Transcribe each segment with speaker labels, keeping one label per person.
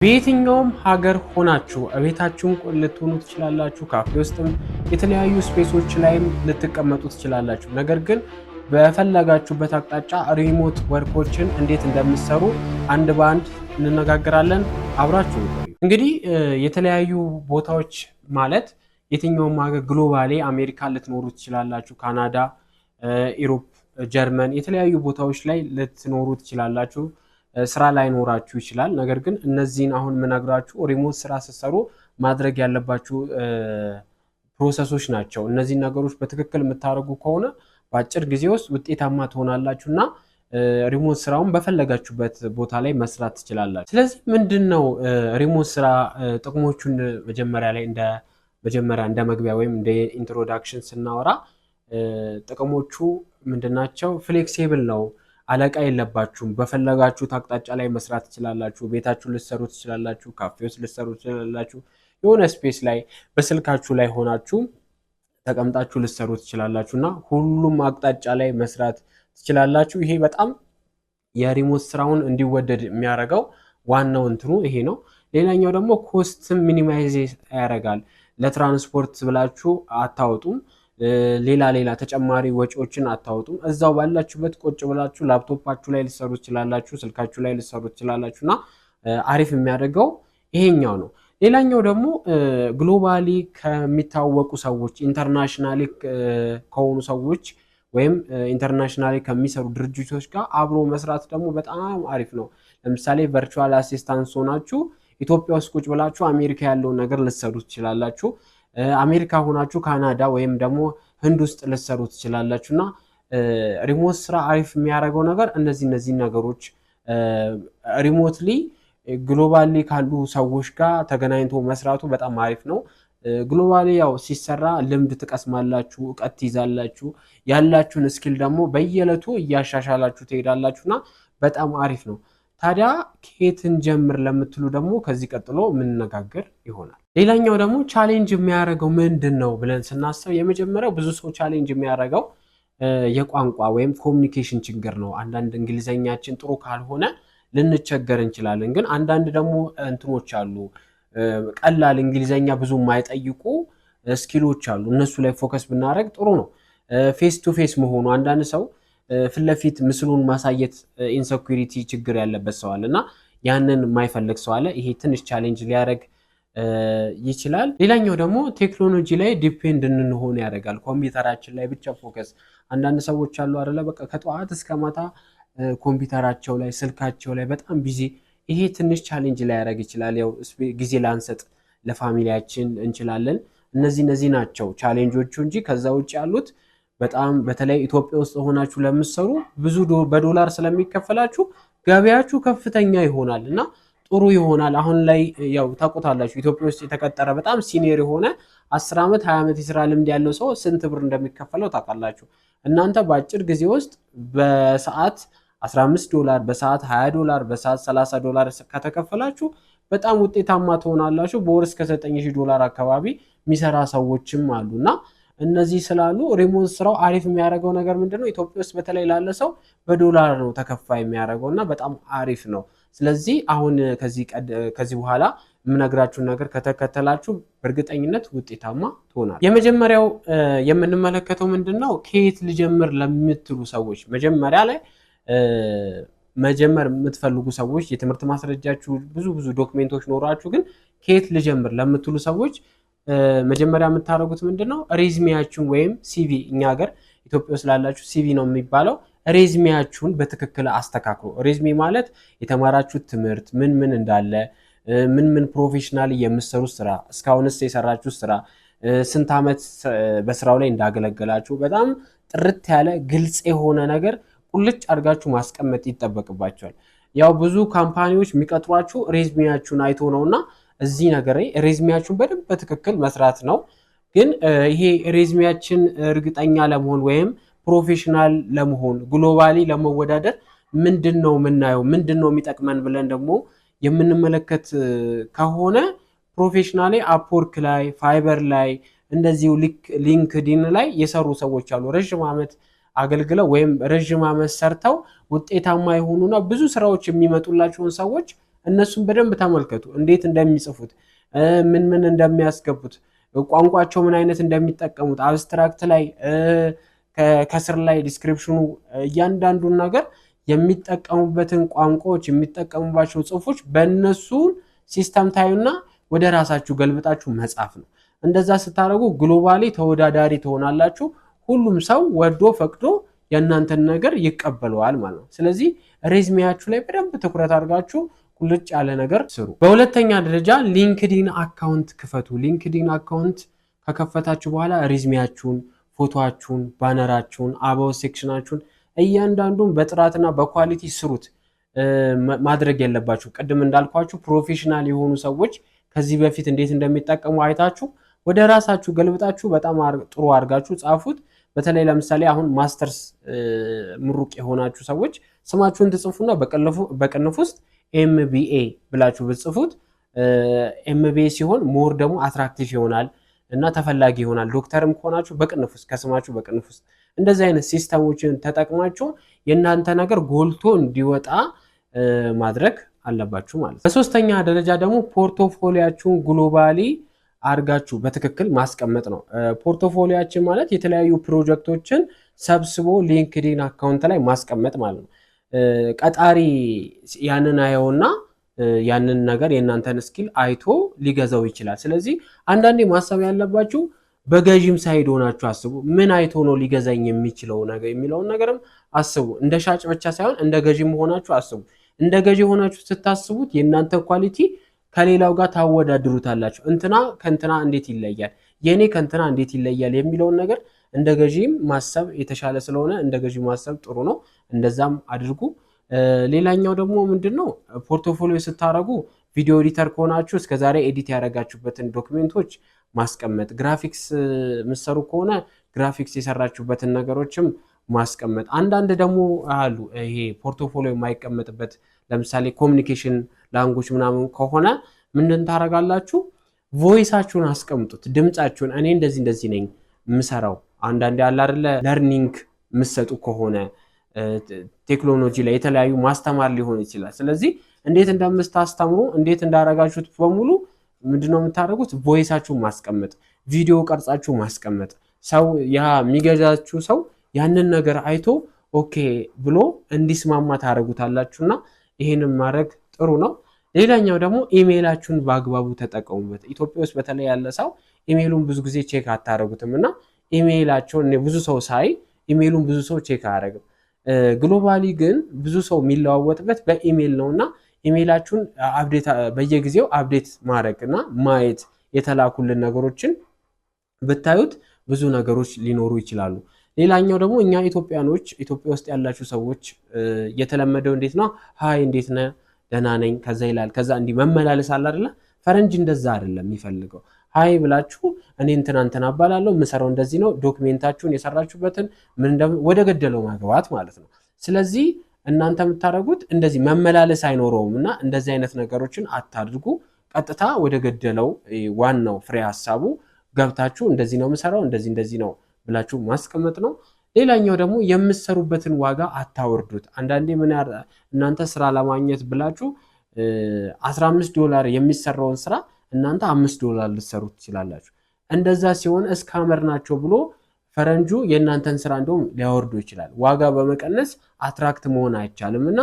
Speaker 1: በየትኛውም ሀገር ሆናችሁ እቤታችሁን ልትሆኑ ትችላላችሁ። ካፌ ውስጥም የተለያዩ space ኦች ላይም ልትቀመጡ ትችላላችሁ። ነገር ግን በፈለጋችሁበት አቅጣጫ remote work ኦችን እንዴት እንደምትሰሩ አንድ በአንድ እንነጋገራለን። አብራችሁ ቆዩ። እንግዲህ የተለያዩ ቦታዎች ማለት የትኛውም ሀገር globally አሜሪካ ልትኖሩ ትችላላችሁ፣ ካናዳ፣ Europe፣ ጀርመን የተለያዩ ቦታዎች ላይ ልትኖሩ ትችላላችሁ። ስራ ላይኖራችሁ ይችላል። ነገር ግን እነዚህን አሁን የምነግራችሁ remote ስራ ስትሰሩ ማድረግ ያለባችሁ process ኦች ናቸው። እነዚህን ነገሮች በትክክል የምታደርጉ ከሆነ በአጭር ጊዜ ውስጥ ውጤታማ ትሆናላችሁ እና remote ስራውን በፈለጋችሁበት ቦታ ላይ መስራት ትችላላችሁ። ስለዚህ ምንድን ነው remote ስራ ጥቅሞቹን መጀመሪያ ላይ እንደ መጀመሪያ እንደ መግቢያ ወይም እንደ introduction ስናወራ ጥቅሞቹ ምንድናቸው? Flexible ነው። አለቃ የለባችሁም። በፈለጋችሁት አቅጣጫ ላይ መስራት ትችላላችሁ። ቤታችሁ ልትሰሩ ትችላላችሁ። ካፌ ውስጥ ልትሰሩ ትችላላችሁ። የሆነ space ላይ በስልካችሁ ላይ ሆናችሁ ተቀምጣችሁ ልትሰሩ ትችላላችሁ እና ሁሉም አቅጣጫ ላይ መስራት ትችላላችሁ። ይሄ በጣም የ remote ስራውን እንዲወደድ የሚያደርገው ዋናው እንትኑ ይሄ ነው። ሌላኛው ደግሞ cost ም minimize ያደርጋል። ለትራንስፖርት ብላችሁ አታወጡም። ሌላ ሌላ ተጨማሪ ወጪዎችን አታወጡም። እዛው ባላችሁበት ቁጭ ብላችሁ ላፕቶፓችሁ ላይ ልትሰሩ ትችላላችሁ፣ ስልካችሁ ላይ ልትሰሩ ትችላላችሁ እና አሪፍ የሚያደርገው ይሄኛው ነው። ሌላኛው ደግሞ globally ከሚታወቁ ሰዎች፣ internationally ከሆኑ ሰዎች ወይም internationally ከሚሰሩ ድርጅቶች ጋር አብሮ መስራት ደግሞ በጣም አሪፍ ነው። ለምሳሌ virtual assistant ሆናችሁ ኢትዮጵያ ውስጥ ቁጭ ብላችሁ አሜሪካ ያለውን ነገር ልትሰሩ ትችላላችሁ። አሜሪካ ሆናችሁ ካናዳ ወይም ደግሞ ህንድ ውስጥ ልትሰሩ ትችላላችሁ እና remote ስራ አሪፍ የሚያደርገው ነገር እነዚህ ነገሮች remotely globally ካሉ ሰዎች ጋር ተገናኝቶ መስራቱ በጣም አሪፍ ነው። Globally ያው ሲሰራ ልምድ ትቀስማላችሁ፣ እውቀት ትይዛላችሁ፣ ያላችሁን skill ደግሞ በየዕለቱ እያሻሻላችሁ ትሄዳላችሁ እና በጣም አሪፍ ነው። ታዲያ ከየት እንጀምር ለምትሉ ደግሞ ከዚህ ቀጥሎ የምንነጋገር ይሆናል። ሌላኛው ደግሞ challenge የሚያደርገው ምንድን ነው ብለን ስናስብ የመጀመሪያው ብዙ ሰው challenge የሚያደርገው የቋንቋ ወይም communication ችግር ነው። አንዳንድ እንግሊዘኛችን ጥሩ ካልሆነ ልንቸገር እንችላለን። ግን አንዳንድ ደግሞ እንትኖች አሉ፣ ቀላል እንግሊዘኛ ብዙ የማይጠይቁ skill ኦች አሉ። እነሱ ላይ focus ብናደርግ ጥሩ ነው። Face to face መሆኑ፣ አንዳንድ ሰው ፊት ለፊት ምስሉን ማሳየት insecurity ችግር ያለበት ሰው አለ እና ያንን የማይፈልግ ሰው አለ። ይሄ ትንሽ challenge ሊያደርግ ይችላል። ሌላኛው ደግሞ ቴክኖሎጂ ላይ depend እንድንሆን ያደርጋል። ኮምፒውተራችን ላይ ብቻ focus፣ አንዳንድ ሰዎች አሉ አይደለ? በቃ ከጠዋት እስከ ማታ ኮምፒውተራቸው ላይ፣ ስልካቸው ላይ በጣም busy። ይሄ ትንሽ challenge ሊያደርግ ይችላል። ያው ጊዜ ላንሰጥ ለ family ያችን እንችላለን። እነዚህ ናቸው challenge ኦቹ እንጂ ከዛ ውጭ ያሉት በጣም በተለይ ኢትዮጵያ ውስጥ ሆናችሁ ለምትሰሩ ብዙ በዶላር ስለሚከፈላችሁ ገበያችሁ ከፍተኛ ይሆናል እና ጥሩ ይሆናል። አሁን ላይ ያው ታውቁታላችሁ፣ ኢትዮጵያ ውስጥ የተቀጠረ በጣም senior የሆነ 10 ዓመት፣ 20 ዓመት የስራ ልምድ ያለው ሰው ስንት ብር እንደሚከፈለው ታውቃላችሁ። እናንተ በአጭር ጊዜ ውስጥ በሰዓት 15 ዶላር፣ በሰዓት 20 ዶላር፣ በሰዓት 30 ዶላር ከተከፈላችሁ በጣም ውጤታማ ትሆናላችሁ። በወር እስከ 9000 ዶላር አካባቢ የሚሰራ ሰዎችም አሉ እና እነዚህ ስላሉ remote ስራው አሪፍ የሚያደርገው ነገር ምንድነው? ኢትዮጵያ ውስጥ በተለይ ላለ ሰው በዶላር ነው ተከፋይ የሚያደርገው እና በጣም አሪፍ ነው። ስለዚህ አሁን ከዚህ በኋላ የምነግራችሁን ነገር ከተከተላችሁ በእርግጠኝነት ውጤታማ ትሆናል። የመጀመሪያው የምንመለከተው ምንድን ነው? ከየት ልጀምር ለምትሉ ሰዎች፣ መጀመሪያ ላይ መጀመር የምትፈልጉ ሰዎች፣ የትምህርት ማስረጃችሁ ብዙ ብዙ document ኦች ኖሯችሁ ግን ከየት ልጀምር ለምትሉ ሰዎች መጀመሪያ የምታደርጉት ምንድን ነው? Resume ያችሁን ወይም CV፣ እኛ ሀገር ኢትዮጵያ ውስጥ ላላችሁ CV ነው የሚባለው። Resume ያችሁን በትክክል አስተካክሉ። Resume ማለት የተማራችሁት ትምህርት ምን ምን እንዳለ፣ ምን ምን professional የምትሰሩት ስራ፣ እስካሁንስ የሰራችሁት ስራ፣ ስንት ዓመት በስራው ላይ እንዳገለገላችሁ በጣም ጥርት ያለ ግልጽ የሆነ ነገር ቁልጭ አድርጋችሁ ማስቀመጥ ይጠበቅባችኋል። ያው ብዙ company ዎች የሚቀጥሯችሁ resume ያችሁን አይቶ ነውና እዚህ ነገር ላይ resume ያችሁን በደንብ በትክክል መስራት ነው። ግን ይሄ resume ያችን እርግጠኛ ለመሆን ወይም professional ለመሆን፣ globally ለመወዳደር ምንድን ነው የምናየው፣ ምንድን ነው የሚጠቅመን ብለን ደግሞ የምንመለከት ከሆነ professionally Upwork ላይ፣ Fiverr ላይ፣ እንደዚሁ LinkedIn ላይ የሰሩ ሰዎች አሉ። ረዥም ዓመት አገልግለው ወይም ረዥም ዓመት ሰርተው ውጤታማ የሆኑና ብዙ ስራዎች የሚመጡላቸውን ሰዎች እነሱን በደንብ ተመልከቱ፣ እንዴት እንደሚጽፉት፣ ምን ምን እንደሚያስገቡት፣ ቋንቋቸው ምን አይነት እንደሚጠቀሙት፣ abstract ላይ፣ ከስር ላይ description ኑ፣ እያንዳንዱን ነገር የሚጠቀሙበትን ቋንቋዎች፣ የሚጠቀሙባቸው ጽሁፎች በእነሱን system ታዩና ወደ ራሳችሁ ገልብጣችሁ መጻፍ ነው። እንደዛ ስታደርጉ globally ተወዳዳሪ ትሆናላችሁ። ሁሉም ሰው ወዶ ፈቅዶ የእናንተን ነገር ይቀበለዋል ማለት ነው። ስለዚህ resume ያችሁ ላይ በደንብ ትኩረት አድርጋችሁ ቁልጭ ያለ ነገር ስሩ። በሁለተኛ ደረጃ LinkedIn account ክፈቱ። LinkedIn account ከከፈታችሁ በኋላ resume ያችሁን፣ ፎቶአችሁን፣ banner ኣችሁን፣ about section ኣችሁን እያንዳንዱን በጥራትና በ quality ስሩት። ማድረግ ያለባችሁ ቅድም እንዳልኳችሁ professional የሆኑ ሰዎች ከዚህ በፊት እንዴት እንደሚጠቀሙ አይታችሁ ወደ ራሳችሁ ገልብጣችሁ በጣም ጥሩ አድርጋችሁ ጻፉት። በተለይ ለምሳሌ አሁን ማስተርስ ምሩቅ የሆናችሁ ሰዎች ስማችሁን ትጽፉና በቅንፍ ውስጥ MBA ብላችሁ ብትጽፉት MBA ሲሆን more ደግሞ attractive ይሆናል እና ተፈላጊ ይሆናል። ዶክተርም ከሆናችሁ በቅንፍ ውስጥ ከስማችሁ በቅንፍ ውስጥ እንደዚህ አይነት system ኦችን ተጠቅማችሁ የእናንተ ነገር ጎልቶ እንዲወጣ ማድረግ አለባችሁ ማለት ነው። በሶስተኛ ደረጃ ደግሞ portfolio ያችሁን globally አድርጋችሁ በትክክል ማስቀመጥ ነው። Portfolio ያችን ማለት የተለያዩ ፕሮጀክቶችን ሰብስቦ LinkedIn account ላይ ማስቀመጥ ማለት ነው። ቀጣሪ ያንን አየውና ያንን ነገር የእናንተን skill አይቶ ሊገዛው ይችላል። ስለዚህ አንዳንዴ ማሰብ ያለባችሁ በገዢም side ሆናችሁ አስቡ። ምን አይቶ ነው ሊገዛኝ የሚችለው ነገር የሚለውን ነገርም አስቡ። እንደ ሻጭ ብቻ ሳይሆን እንደ ገዢም ሆናችሁ አስቡ። እንደ ገዢ ሆናችሁ ስታስቡት የእናንተ quality ከሌላው ጋር ታወዳድሩታላችሁ። እንትና ከእንትና እንዴት ይለያል፣ የእኔ ከእንትና እንዴት ይለያል የሚለውን ነገር እንደ ገዢም ማሰብ የተሻለ ስለሆነ እንደ ገዢ ማሰብ ጥሩ ነው። እንደዛም አድርጉ። ሌላኛው ደግሞ ምንድን ነው፣ portfolio ስታደርጉ video editor ከሆናችሁ እስከዛሬ edit ያደረጋችሁበትን document ኦች ማስቀመጥ፣ ግራፊክስ ምሰሩ ከሆነ ግራፊክስ የሰራችሁበትን ነገሮችም ማስቀመጥ። አንዳንድ ደግሞ አሉ ይሄ portfolio የማይቀመጥበት፣ ለምሳሌ communication language ምናምን ከሆነ ምንድን ታደርጋላችሁ? Voice ኣችሁን አስቀምጡት፣ ድምፃችሁን። እኔ እንደዚህ እንደዚህ ነኝ የምሰራው። አንዳንድ ያለ አይደለ learning የምትሰጡ ከሆነ ቴክኖሎጂ ላይ የተለያዩ ማስተማር ሊሆን ይችላል። ስለዚህ እንዴት እንደምታስተምሩ፣ እንዴት እንዳረጋችሁት በሙሉ ምንድነው የምታደርጉት? Voice ኣችሁን ማስቀመጥ፣ ቪዲዮ ቀርጻችሁ ማስቀመጥ። ሰው ያ የሚገዛችሁ ሰው ያንን ነገር አይቶ okay ብሎ እንዲስማማ ታደርጉታላችሁና ይህንን ማድረግ ጥሩ ነው። ሌላኛው ደግሞ ኢሜይላችሁን በአግባቡ ተጠቀሙበት። ኢትዮጵያ ውስጥ በተለይ ያለ ሰው ኢሜይሉን ብዙ ጊዜ check አታደርጉትም እና ኢሜይላቸውን ብዙ ሰው ሳይ ኢሜይሉን ብዙ ሰው check አያደርግም። Globally ግን ብዙ ሰው የሚለዋወጥበት በኢሜይል ነው እና ኢሜይላችሁን update በየጊዜው update ማድረግ እና ማየት፣ የተላኩልን ነገሮችን ብታዩት ብዙ ነገሮች ሊኖሩ ይችላሉ። ሌላኛው ደግሞ እኛ ኢትዮጵያኖች፣ ኢትዮጵያ ውስጥ ያላችሁ ሰዎች የተለመደው እንዴት ነው? "Hi፣ እንዴት ነህ?" "ደህና ነኝ" ከዛ ይላል። ከዛ እንዲህ መመላለስ አለ አይደለ? ፈረንጅ እንደዛ አይደለም የሚፈልገው። "Hi" ብላችሁ "እኔ እንትና እንትና እባላለሁ፣ የምሰራው እንደዚህ ነው፣ document ኣችሁን የሰራችሁበትን ምን ወደ ገደለው ማግባት ማለት ነው። ስለዚህ እናንተ የምታደርጉት እንደዚህ መመላለስ አይኖረውም እና እንደዚህ አይነት ነገሮችን አታድርጉ። ቀጥታ ወደ ገደለው ዋናው ፍሬ ሀሳቡ ገብታችሁ እንደዚህ ነው የምሰራው፣ እንደዚህ እንደዚህ ነው ብላችሁ ማስቀመጥ ነው። ሌላኛው ደግሞ የምትሰሩበትን ዋጋ አታወርዱት። አንዳንዴ ምን እናንተ ስራ ለማግኘት ብላችሁ 15 ዶላር የሚሰራውን ስራ እናንተ 5 ዶላር ልትሰሩ ትችላላችሁ። እንደዛ ሲሆን scammer ናቸው ብሎ ፈረንጁ የእናንተን ስራ እንደውም ሊያወርዱ ይችላል። ዋጋ በመቀነስ attract መሆን አይቻልም እና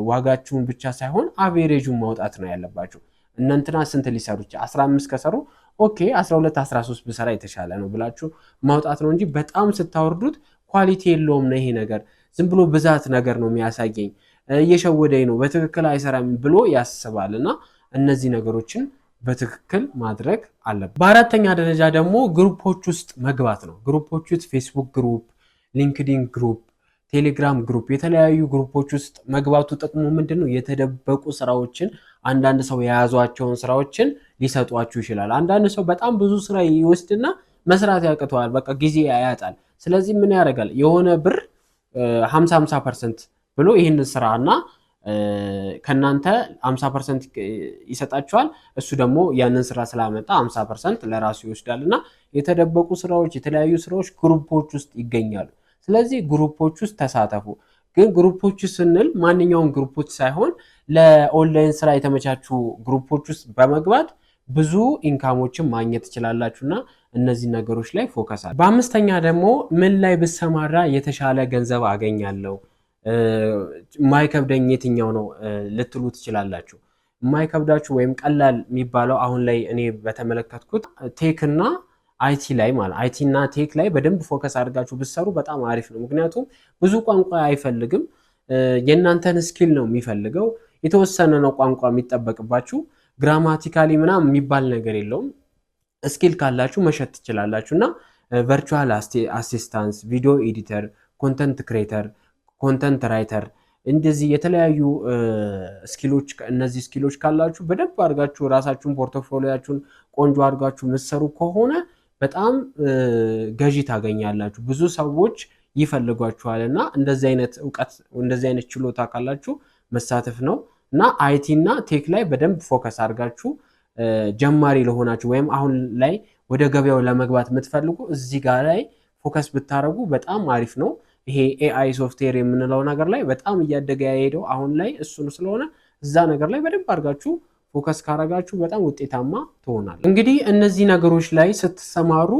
Speaker 1: ዋጋችሁን ብቻ ሳይሆን average ኡን ማውጣት ነው ያለባችሁ። እነንትና ስንት ሊሰሩ 15 ከሰሩ okay 12 13 ብሰራ የተሻለ ነው ብላችሁ ማውጣት ነው እንጂ በጣም ስታወርዱት quality የለውም ነው፣ ይሄ ነገር ዝም ብሎ ብዛት ነገር ነው የሚያሳየኝ፣ እየሸወደኝ ነው፣ በትክክል አይሰራም ብሎ ያስባል እና እነዚህ ነገሮችን በትክክል ማድረግ አለብን። በአራተኛ ደረጃ ደግሞ group ኦች ውስጥ መግባት ነው። Group ኦች ውስጥ Facebook group፣ LinkedIn group፣ Telegram group፣ የተለያዩ group ኦች ውስጥ መግባቱ ጥቅሙ ምንድን ነው? የተደበቁ ስራዎችን፣ አንዳንድ ሰው የያዟቸውን ስራዎችን ሊሰጧችሁ ይችላል። አንዳንድ ሰው በጣም ብዙ ስራ ይወስድና መስራት ያቅተዋል። በቃ ጊዜ ያጣል። ስለዚህ ምን ያደርጋል? የሆነ ብር 50 50% ብሎ ይህንን ስራ እና ከእናንተ 50% ይሰጣችኋል። እሱ ደግሞ ያንን ስራ ስላመጣ 50% ለራሱ ይወስዳል እና የተደበቁ ስራዎች፣ የተለያዩ ስራዎች group ኦች ውስጥ ይገኛሉ። ስለዚህ group ኦች ውስጥ ተሳተፉ። ግን group ኦች ስንል ማንኛውም group ኦች ሳይሆን ለኦንላይን ስራ የተመቻቹ group ኦች ውስጥ በመግባት ብዙ income ኦችን ማግኘት ትችላላችሁ እና እነዚህ ነገሮች ላይ focus አለ። በአምስተኛ ደግሞ ምን ላይ ብሰማራ የተሻለ ገንዘብ አገኛለሁ፣ የማይከብደኝ የትኛው ነው ልትሉ ትችላላችሁ። የማይከብዳችሁ ወይም ቀላል የሚባለው አሁን ላይ እኔ በተመለከትኩት tech እና IT ላይ፣ ማለት IT እና tech ላይ በደንብ focus አድርጋችሁ ብትሰሩ በጣም አሪፍ ነው። ምክንያቱም ብዙ ቋንቋ አይፈልግም። የእናንተን skill ነው የሚፈልገው። የተወሰነ ነው ቋንቋ የሚጠበቅባችሁ። Grammatically ምናምን የሚባል ነገር የለውም። Skill ካላችሁ መሸጥ ትችላላችሁ። እና virtual assistance፣ video editor፣ content creator፣ content writer፣ እንደዚህ የተለያዩ skill ኦች፣ እነዚህ skill ኦች ካላችሁ፣ በደንብ አድርጋችሁ ራሳችሁን portfolio ያችሁን ቆንጆ አድርጋችሁ የምትሰሩ ከሆነ በጣም ገዢ ታገኛላችሁ። ብዙ ሰዎች ይፈልጓችኋል። እና እንደዚህ አይነት እውቀት፣ እንደዚህ አይነት ችሎታ ካላችሁ መሳተፍ ነው። እና IT እና tech ላይ በደንብ focus አድርጋችሁ ጀማሪ ለሆናችሁ ወይም አሁን ላይ ወደ ገበያው ለመግባት የምትፈልጉ እዚህ ጋር ላይ focus ብታደርጉ በጣም አሪፍ ነው። ይሄ AI software የምንለው ነገር ላይ በጣም እያደገ የሄደው አሁን ላይ እሱን ስለሆነ እዛ ነገር ላይ በደንብ አድርጋችሁ focus ካረጋችሁ በጣም ውጤታማ ትሆናል። እንግዲህ እነዚህ ነገሮች ላይ ስትሰማሩ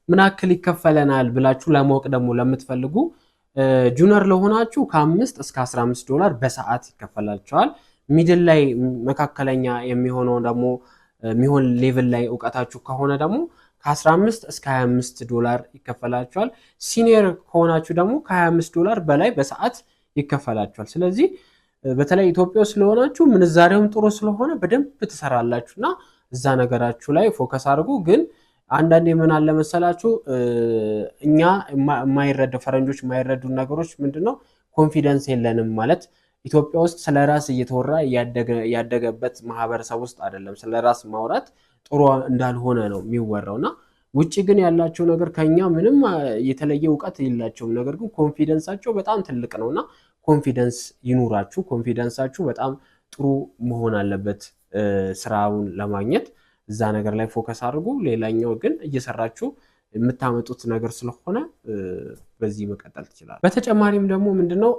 Speaker 1: ምን ያክል ይከፈለናል ብላችሁ ለማወቅ ደግሞ ለምትፈልጉ፣ junior ለሆናችሁ ከ5 እስከ 15 ዶላር በሰዓት ይከፈላችኋል። Middle ላይ፣ መካከለኛ የሚሆነው ደግሞ፣ የሚሆን level ላይ እውቀታችሁ ከሆነ ደግሞ ከ15 እስከ 25 ዶላር ይከፈላችኋል። Senior ከሆናችሁ ደግሞ ከ25 ዶላር በላይ በሰዓት ይከፈላችኋል። ስለዚህ በተለይ ኢትዮጵያ ውስጥ ስለሆናችሁ ምንዛሬውም ጥሩ ስለሆነ በደንብ ትሰራላችሁ እና እዛ ነገራችሁ ላይ focus አድርጉ። ግን አንዳንዴ ምን አለ መሰላችሁ፣ እኛ የማይረዳው፣ ፈረንጆች የማይረዱ ነገሮች ምንድን ነው፣ confidence የለንም። ማለት ኢትዮጵያ ውስጥ ስለ ራስ እየተወራ ያደገበት ማህበረሰብ ውስጥ አይደለም። ስለ ራስ ማውራት ጥሩ እንዳልሆነ ነው የሚወራው። እና ውጭ ግን ያላቸው ነገር ከኛ ምንም የተለየ እውቀት የላቸውም። ነገር ግን confidence ኣቸው በጣም ትልቅ ነው። እና confidence ይኑራችሁ። Confidence ኣችሁ በጣም ጥሩ መሆን አለበት ስራውን ለማግኘት። እዛ ነገር ላይ focus አድርጉ። ሌላኛው ግን እየሰራችሁ የምታመጡት ነገር ስለሆነ በዚህ መቀጠል ትችላል። በተጨማሪም ደግሞ ምንድነው፣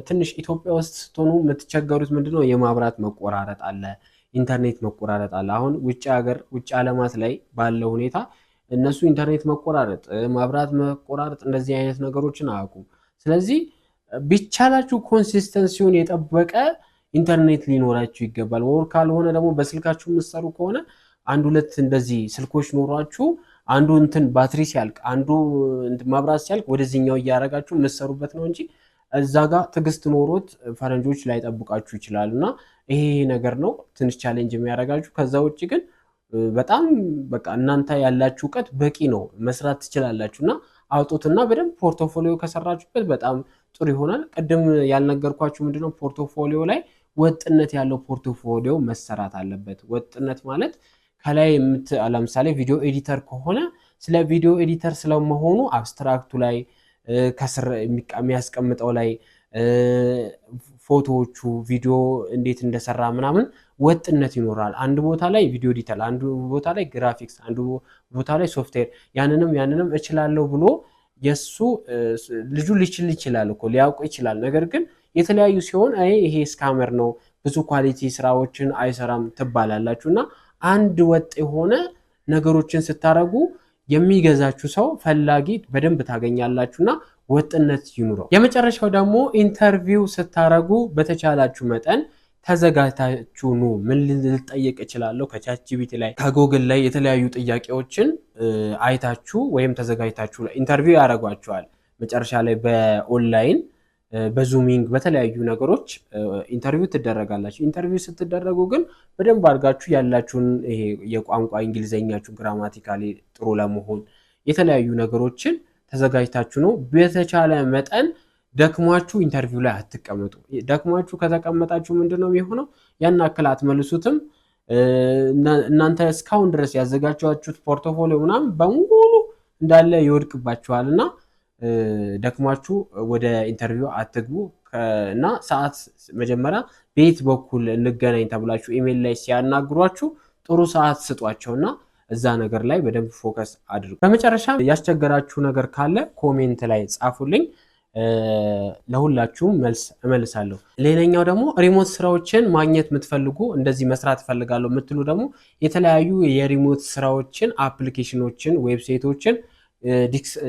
Speaker 1: ትንሽ ኢትዮጵያ ውስጥ ስትሆኑ የምትቸገሩት ምንድነው፣ የማብራት መቆራረጥ አለ፣ ኢንተርኔት መቆራረጥ አለ። አሁን ውጭ ሀገር፣ ውጭ ዓለማት ላይ ባለው ሁኔታ እነሱ ኢንተርኔት መቆራረጥ፣ ማብራት መቆራረጥ እንደዚህ አይነት ነገሮችን አያውቁም። ስለዚህ ቢቻላችሁ consistency ውን የጠበቀ ኢንተርኔት ሊኖራችሁ ይገባል። ወር ካልሆነ ደግሞ በስልካችሁ የምትሰሩ ከሆነ አንድ ሁለት እንደዚህ ስልኮች ኖሯችሁ አንዱ እንትን ባትሪ ሲያልቅ፣ አንዱ መብራት ሲያልቅ ወደዚህኛው እያደረጋችሁ የምትሰሩበት ነው እንጂ እዛ ጋር ትዕግስት ኖሮት ፈረንጆች ላይጠብቃችሁ ይችላሉ። እና ይሄ ነገር ነው ትንሽ challenge የሚያደርጋችሁ። ከዛ ውጭ ግን በጣም በቃ እናንተ ያላችሁ እውቀት በቂ ነው፣ መስራት ትችላላችሁ። እና አውጡትና በደንብ portfolio ከሰራችሁበት በጣም ጥሩ ይሆናል። ቅድም ያልነገርኳችሁ ምንድነው፣ portfolio ላይ ወጥነት ያለው portfolio መሰራት አለበት። ወጥነት ማለት ከላይ ለምሳሌ video editor ከሆነ ስለ video editor ስለመሆኑ abstract ኡ ላይ፣ ከስር የሚያስቀምጠው ላይ፣ ፎቶዎቹ፣ ቪዲዮ እንዴት እንደሰራ ምናምን ወጥነት ይኖራል። አንድ ቦታ ላይ video editor፣ አንዱ ቦታ ላይ ግራፊክስ፣ አንዱ ቦታ ላይ ሶፍትዌር፣ ያንንም ያንንም እችላለሁ ብሎ የእሱ ልጁ ሊችል ይችላል እኮ፣ ሊያውቅ ይችላል። ነገር ግን የተለያዩ ሲሆን አይ ይሄ scammer ነው፣ ብዙ quality ስራዎችን አይሰራም ትባላላችሁ። እና አንድ ወጥ የሆነ ነገሮችን ስታደርጉ የሚገዛችሁ ሰው ፈላጊ በደንብ ታገኛላችሁ። እና ወጥነት ይኑረው። የመጨረሻው ደግሞ interview ስታረጉ በተቻላችሁ መጠን ተዘጋጅታችሁ ኑ። ምን ልጠየቅ እችላለሁ? ከ ChatGPT ላይ፣ ከጎግል ላይ የተለያዩ ጥያቄዎችን አይታችሁ ወይም ተዘጋጅታችሁ interview ያደርጓችኋል። መጨረሻ ላይ በ online፣ በ Zooming፣ በተለያዩ ነገሮች interview ትደረጋላችሁ። Interview ስትደረጉ ግን በደንብ አድርጋችሁ ያላችሁን ይሄ የቋንቋ እንግሊዘኛችሁ grammatically ጥሩ ለመሆን የተለያዩ ነገሮችን ተዘጋጅታችሁ ነው። በተቻለ መጠን ደክሟችሁ interview ላይ አትቀመጡ። ደክሟችሁ ከተቀመጣችሁ ምንድን ነው የሚሆነው? ያን ያክል አትመልሱትም። እናንተ እስካሁን ድረስ ያዘጋጃችሁት portfolio ምናምን በሙሉ እንዳለ ይወድቅባችኋል። እና ደክሟችሁ ወደ interview አትግቡ። እና ሰዓት መጀመሪያ በየት በኩል እንገናኝ ተብላችሁ ኢሜይል ላይ ሲያናግሯችሁ ጥሩ ሰዓት ስጧቸው እና እዛ ነገር ላይ በደንብ focus አድርጉ። በመጨረሻ ያስቸገራችሁ ነገር ካለ comment ላይ ጻፉልኝ። ለሁላችሁም መልስ እመልሳለሁ። ሌላኛው ደግሞ remote ስራዎችን ማግኘት የምትፈልጉ፣ እንደዚህ መስራት እፈልጋለሁ የምትሉ ደግሞ የተለያዩ የ remote ስራዎችን application ኖችን፣ website ኦችን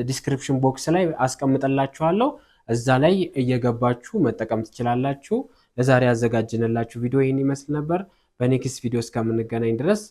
Speaker 1: description box ላይ አስቀምጥላችኋለሁ። እዛ ላይ እየገባችሁ መጠቀም ትችላላችሁ። ለዛሬ ያዘጋጀንላችሁ ቪዲዮ ይህን ይመስል ነበር። በ next ቪዲዮ እስከምንገናኝ ድረስ።